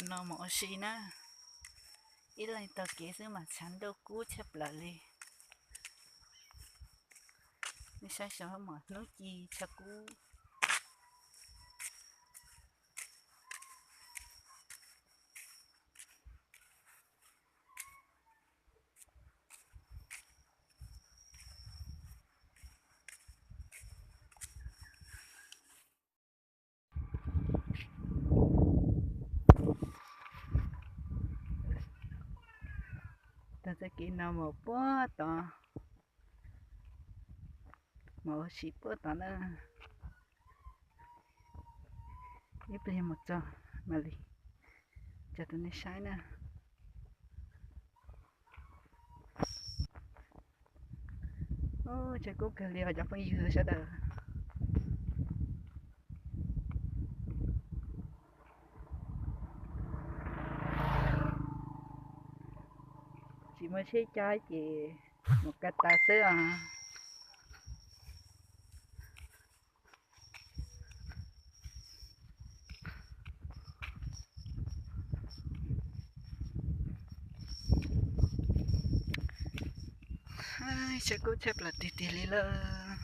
No mus ua si na, ib leeg taug kev xwb mas tshav ntuj kub tshaj plaws li. Nej saib saum mas hnub ci tshav kub. Taug txoj kev no mus puag tod, mus ua si puag tod na. Ib pliag mus txog mam li tso rau nej saib na. Tshav kub kawg li os cov phooj ywg sawv daws. Tsis muaj tsheb caij ces mus ko taw xwb os. Tshav kub tshaj plaws tiag tiag li lawm.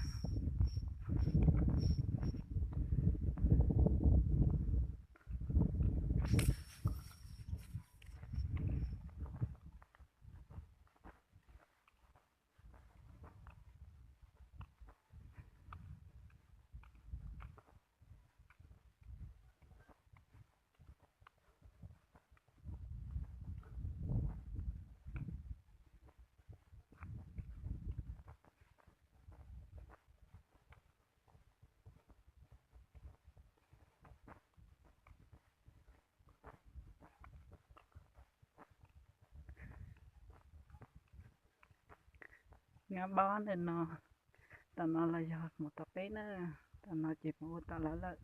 Nyab Bob ntawm no, tom no los yog mus tom peb na, tom no ces mus ua tom lawv lawm.